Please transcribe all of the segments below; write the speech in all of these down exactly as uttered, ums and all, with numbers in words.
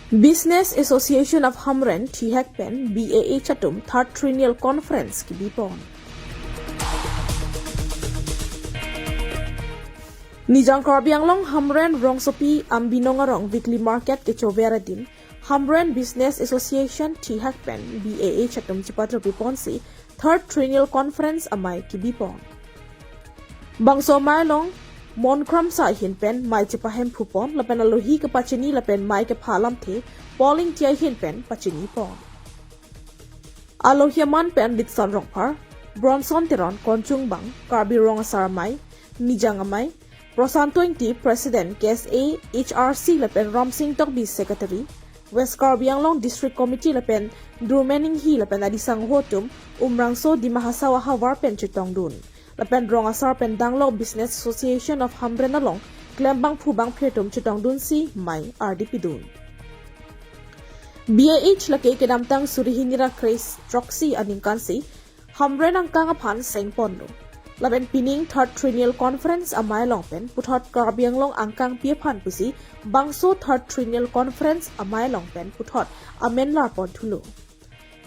Business Association of Hamren thihek pen B A H atum third triennial conference kibipon. Nijang Karbi Anglong Hamren rongsopi Ambinong arong weekly market kechover adin Hamren Business Association thihek pen B A H atum chipatro piponsi third triennial conference amei kibipon. Bangso amei along Monkram Sahin pen mei chipahemphupon lapen alohi kepachini lapen mei kepha alamthe Paul Ingti ahin pen pachinipon. Alohi aman pen Litson Rongphar, Bronson Teron, Konchungbang, Karbi Rong Asar Amei, Nijang Amei, Prosanto Ingti, President, K S A H R C lapen Ramsing Tokbi, Secretary, West Karbi Anglong District Committee lapen Durmen Inghi lapen adisang ho atum Umrangso Dima Hasao ahavar pen chetongdun. Lapen rong asar pen danglok Business Association of Hamren along klembangphu bangphi atum chetongdunsi mei ardi pidun. B A H lake kedamtang suri hini ra kre throksi aningkansi Hamren angkang aphan sengponlo. Lapen pining third triennial conference amei along pen puthot Karbi Anglong angkangpi aphan pusi bangso third triennial conference amei along pen puthot amen larpon thulo.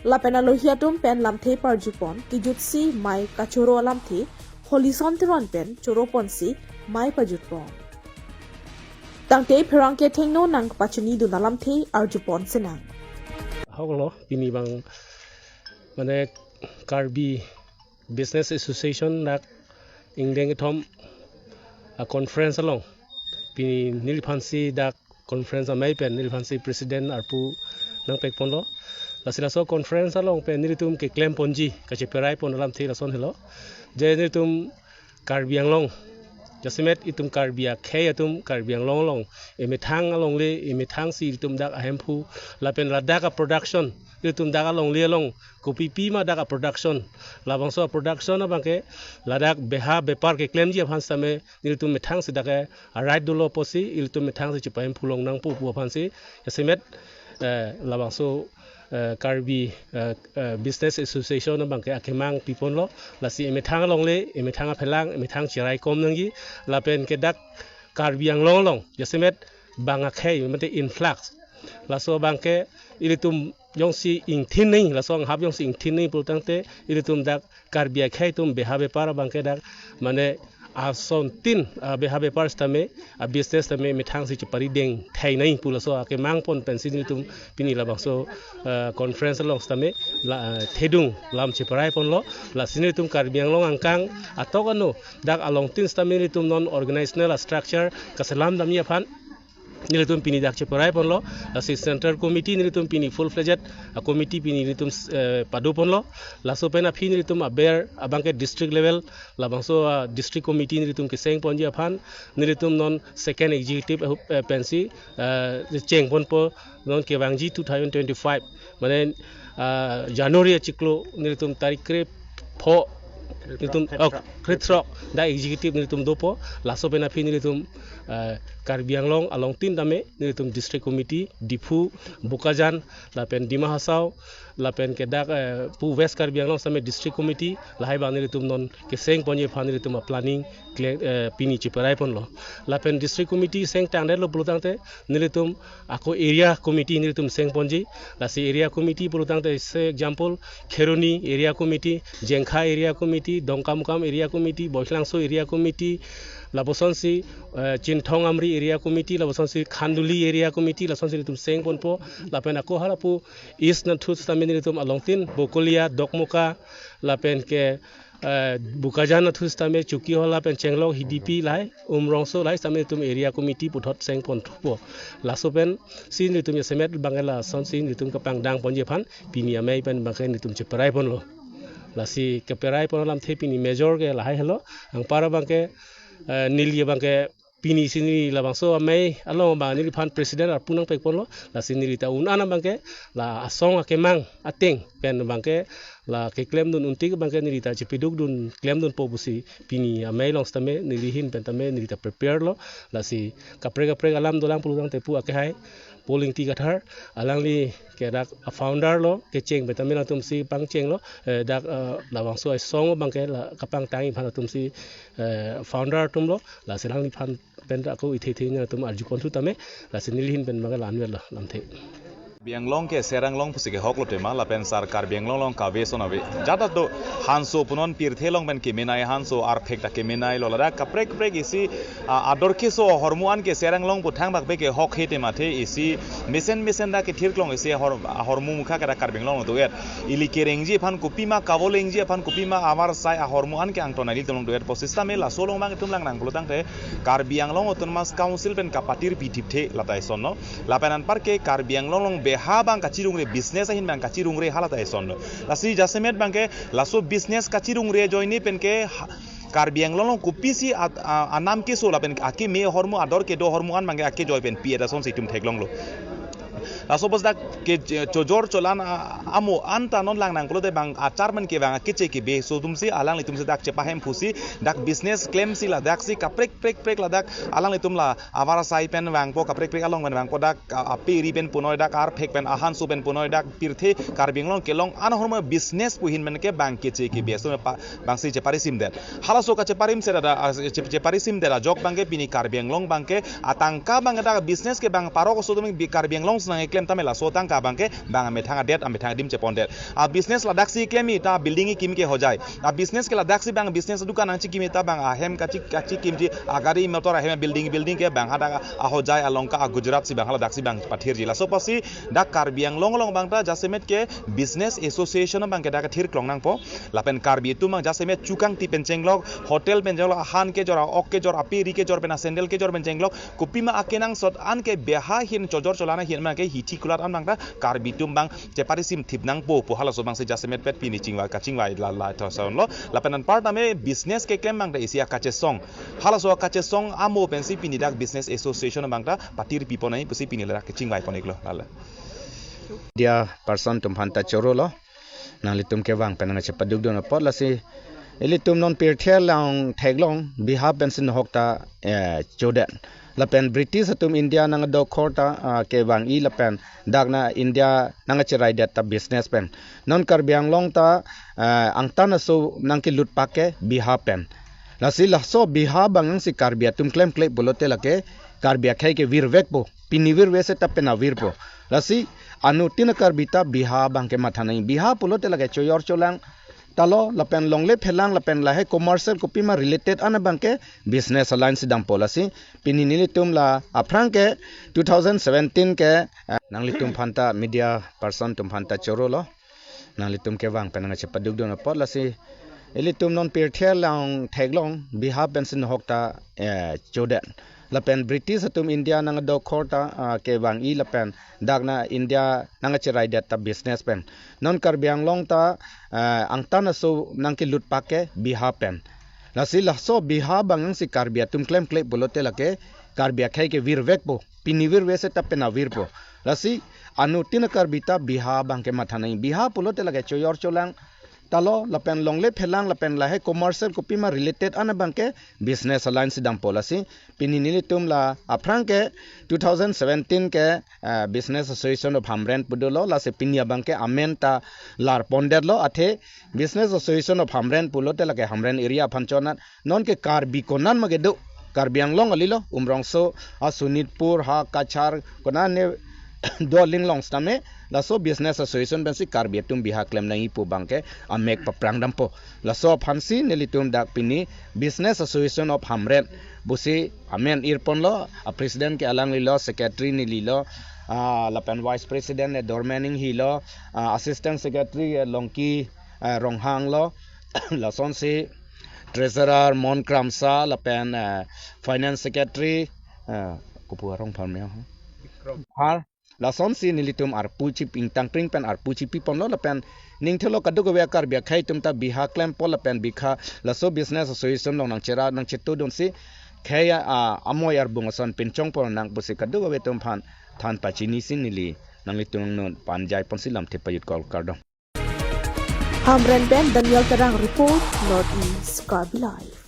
Lapen alohi atum pen lamthe parjupon, kejutsi mei kachoro alamthe Holison Teron pen choroponsi mei pajutpon. Tangte pherangke thengno nangpachinidun alamthe arjupon sinang. Ahoklo, pini abang mane Karbi Business Association dak ingdeng kethom a conference along pini neliphansi dak conference amei pen neliphansi president arpu nangpekponlo. Lasi laso conference along pen nelitum keklemponji kacheperaipon alamthe lason helo. Je nelitum Karbi Anglong, jasemet itum Karbi akhei atum Karbi Anglong along emethang alongle emethangsi itum dak ahemphu lapen ladak a production itum dak alongle along kopipi ma dak a production, labangso a production abangke ladak beha bepar keklemji aphan sitame nelitum methangsi dak a right dolo pusi ilitum methangsi chepahemphu longnangpo pu aphansi jasemet eh, labangso eh, Karbi eh, eh, Business Association abangke akemang piponlo. Lasi emethang alongle emethang aphelang emethang cheraikom nangji lapen ke dak Karbi Anglong along jasemet bang akhei mate influx, laso abangke ilitum jongsi ingthin nangji, laso anghap jongsi ingthin nangji pulotangte ilitum dak Karbi akhei atum beha bepar abangke dak mane asontin a beha bepar sitame a business tame methangsi cheparideng thai nangji pu laso akemangpon pensi nelitum pini labangso ah, conference along sitame la ah, thedung lam cheperaiponlo. Lasi nelitum Karbi Anglong angkang atok ano dak alongtin sitame nelitum non organizational structure kaselam damji aphan nelitum pini dak cheperaiponlo. Lasi central committee nelitum pini full fledged a committee pini nelitum eh, padoponlo. Laso pen aphi nelitum aber abangke district level labangso ah, district committee nelitum kesengponji aphan nelitum non second executive eh, pensi eh, chengponpo non kevangji two thousand twenty-five mane ah, January achiklo nelitum tarik krepho nelitum oh, krethrok dak executive nelitum dopo. Laso pen aphi nelitum ah, Karbi Anglong alongtin tame nelitum district committee Diphu, Bokajan lapen Dima Hasao lapen ke dak eh, pu West Karbi Anglong sitame district committee lahai abang nelitum non kesengponji aphan nelitum a planning kle- eh, pini cheperaiponlo. Lapen district committee sengtangdetlo pulotangte nelitum ako area committee nelitum sengponji. Lasi area committee pulotangte se example Kheroni area committee, Jengkha area committee, Dongkamukam area committee, Boislangso area committee, labosonsi eh, Chinthong Amri area committee, labosonsi Khanduli area committee, lasonsi nelitum sengponpo. Lapen ako halapu East nathu sitame nelitum alongtin Bokolia, Dokmoka lapen ke eh, Bokajan nathu sitame Chokihola pen Chenglok, Hidipi lahai, Umrongso lahai sitame nelitum area committee puthot sengponthupo. Laso pensi nelitum jasemet abangke lasonsi nelitum kepangdangponji aphan pini amei pen abangke nelitum cheperaiponlo. Lasi keperaipon alamthe pini major ke lahai helo. Anpar abangke eh, neli abangke pini si neli labangso amei along abang neliphan president arpu nangpekponlo. Lasi neli ta un-an abangke la asong akemang ateng pen abangke La keklemdun untik abangke neli ta chepidukdun klemdunpo pusi pini amei along sitame neli ahin pen tame neli ta prepare lo. Lasi kaprek kaprek alam dolang pulo tangte pu akehai Paul Ingti Kathar, alangli ke dak a-founder lo, kecheng pen tame latumsi pangcheng lo, eh, dak, eh, labangso asong abangke la kapangtang iphan latumsi, eh, founder atum lo, lasi alangliphan pen ako ithe the nangtum arjupon thu tame, lasi neli ahin pen abangke la-anvet lo lamthe. Karbi Anglong ke Ser Anglong pusi kehok lo tema, lapen sar Karbi Anglong along kave son ave. Jat atum hanso punon pirthe along pen kemenei hanso arphek ta kemenei lo ladak kaprek kaprek isi, ah, ador keso ahormu an ke Ser Anglong pu thangbak pe kehok he tema the isi mesen mesen dak kethirklong isi ahor-, ahormu mukha ke dak Karbi Anglong along do-et. Ili kerengji aphan kopima, kavolengji aphan kopima, avarsai ahormu an ke angton nelitum along do-et pu sitame laso along abang itum langnang pulo tangte Karbi Anglong Autonomous Council pen kapatir pithip the lata eson lo. Lapen anpar ke Karbi Anglong along beha abang kachirungre, business ahin abang kachirungre hala ta eson lo. Lasi jasemet abangke laso business kachirungre ajoine pen ke ha-, Karbi Anglong along kopisi at-, a-, anam keso lapen akeme ahormu ador kedo ahormu an abangke akejoi pen pi-et asonsi itum theklonglo. Laso bos dak ke ch-, chojor cholan a-, amo anta non langnang pulote bang achar man ke bang akeche kebe aso atumsi alanglitumsi dak chepahem pusi dak business klemsi ladaksi kaprek prek prek ladak alanglitum la avarsai pen vangpo, kaprek prek along pen vangpo, dak, a, ape ri pen punoi, dak arphek pen ahanso pen punoi, dak pirthe Karbi Anglong kelong an ahormu business pu ahin pen ke bang keche kebe aso pa, bangsi cheparisim det. Halaso kacheparimse dada, a, che-, cheparisim det ajok abangke pini Karbi Anglong abangke atangka abangke dak business ke bang parok aso atum bi Karbi Anglong si nangkeklem tame laso atangka abangke bang amethang adet, amethang adim chepon det. A business ladaksi klem-i ta building kekim ke hojai. A business ke ladaksi bang business dukan nangchekimji ta bang ahem kachi-, kachekimji, agari motor ahem building building ke bang hadak ahojai alongka a Gujarat si bang haladaksi bang pathirji. Laso apotsi dak Karbi Anglong along abang ta jasemet ke business association abangke dak thirklong nangpo. Lapen Karbi atum abang jasemet chukangti pen chenglok, hotel pen chenglok, ahan kejor, a-ok kejor, ape ri kejor pen, a-sandal kejor pen chenglok, kopima akenangsot an ke beha ahin chojor cholan ahin abangke hithi kulat an abang ta Karbi atum abang cheparisim thip nangpo pu halaso abangsi jasemet pet pini chingvai kachingvai la la thosonlo. Lapen anpar tame business keklem abang ta isi akachesong. Halaso akachesong amo pensi pini dak business association abang ta patir pipon ai pusi pini ladak kechingvai pon-iklo lala. Media person atum aphan ta choro lo. Nanglitum kevang pen nangchepadukdun apot lasi ilitum non pirthe along theklong beha pensi nohok ta, eh, chodet. Lapen British atum India nangdokhor ta, ah, kevang-i lapen dak na India nangcheraidet ta business pen. Non Karbi Anglong ta, ah, angtan aso nangkelut pak ke beha pen. Lasi laso beha abang si Karbi atum klemkle pulote lake Karbi akhei ke virvekpo. Pini virve seta penap virpo. Lasi anuttin a-Karbi ta beha abangke matha nangji. Beha pulote lake choyor cholang talo lapen longle phelang lapen lahai commercial kopima related an abangke business alliance dampo lasi pini nelitum la aphrang ke two thousand seventeen ke, eh, nanglitum aphan ta media person atum aphan ta choro lo. Nanglitum kevang pen nangchepadukdun apot lasi ilitum non pirthe along theklong beha pensi nohok ta, eh, chodet. Lapen British atum India nangdokhor ta, ah, kevang-i lapen dak na India nangcheraidet ta business pen. Non Karbi Anglong ta, eh, angtan aso nangkelut pak ke beha pen. Lasi laso beha abang si Karbi atum klemkle pulote lake Karbi akhei ke virvekpo. Pini virve seta penap virpo. Lasi anuttin a-Karbi ta beha abangke matha nangji. Beha pulote lake choyor cholang talo lapen longle phelang lapen lahai commercial kopima related an abangke business alliance dampo lasi pini nelitum la aphrang ke two thousand seventeen ke, eh, Business Association of Hamren pu dolo lasi pini abangke amen ta lar pondetlo athe Business Association of Hamren pulote lake Hamren area aphan chonat non ke Karbi konat ma kedo Karbi Anglong alilo Umrongso, a Sonitpur, ha Cachar konat ne do linglong sitame laso Business Association pensi Karbi atum beha klem nangji pu abangke amek paprang dampo. Laso aphansi nelitum dak pini Business Association of Hamren pusi amen irponlo, a-president ke alanglilo, secretary nelilo, ah, lapen vice president ne Dormen Inghi lo, ah, assistant secretary ke Longki, ah, Ronghang lo, lasonsi treasurer Mon Kramsa lapen, ah, finance secretary, ah, kopu arong pharmeo, har Lasonsi nelitum arpu chip ingtangpring pen arpu chipiponlo lapen ningthelo kadokave a-Karbi akhei atum ta beha klempo lapen beha laso Business Association along nangchera nangchetudunsi khei a, amoi arbung ason pinchongpon nang pusi kadokave atum aphan than pachinisi neli nanglitum non panjaiponsi lamthe pajut kol kardom. Hamren pen Daniel Terang report, North East Karbi Live.